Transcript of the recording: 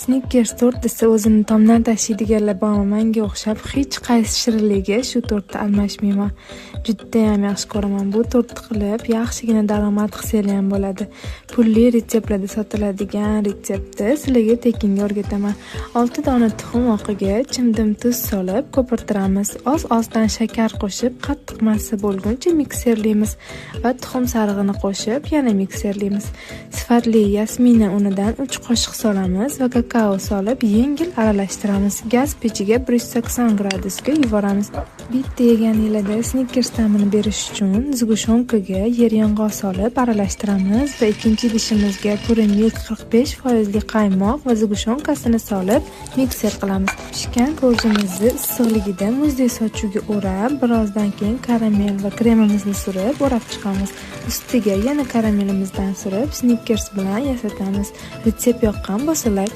Snickers tort desa, o'zini tomdan tashlaydiganlar bormi manga o'xshab? Hech qaysi shirinligiga shu tortni almashmayman. Judayam yaxshi ko'raman. Bu tortni qilib, yaxshigina daromad qilsanglar ham bo'ladi. Pulli retseptlarda sotiladigan retseptni sizlarga tekinga o'rgataman. 6 dona tuxum oqiga chimdim tuz solib ko'pirtiramiz. Oz-ozdan shakar qo'shib, qattiq massa bo'lguncha mikserlaymiz va tuxum sarig'ini qo'shib, yana mikserlaymiz. Sifatli yasmina unidan 3 qoshiq solamiz va kakao solib, yengil aralashtiramiz. Gaz pechiga 180 gradusga yuboramiz. Bitta yeganinglarda Snickers ta'mini berish uchun сгущёнка ga yer yong'oq solib aralashtiramiz va ikkinchi idishimizga Pure Milk 45 foizli qaymoq va сгущёнка sini solib mikser qilamiz. Pishgan korjimizni issiqligida muzdek sochuvga o'rab, birozdan keyin karamel va kremimizni surib o'rab chiqamiz. Ustiga yana karamelimizdan surib, Snickers bilan yasatamiz. Retsept yoqqan bo'lsa, layk.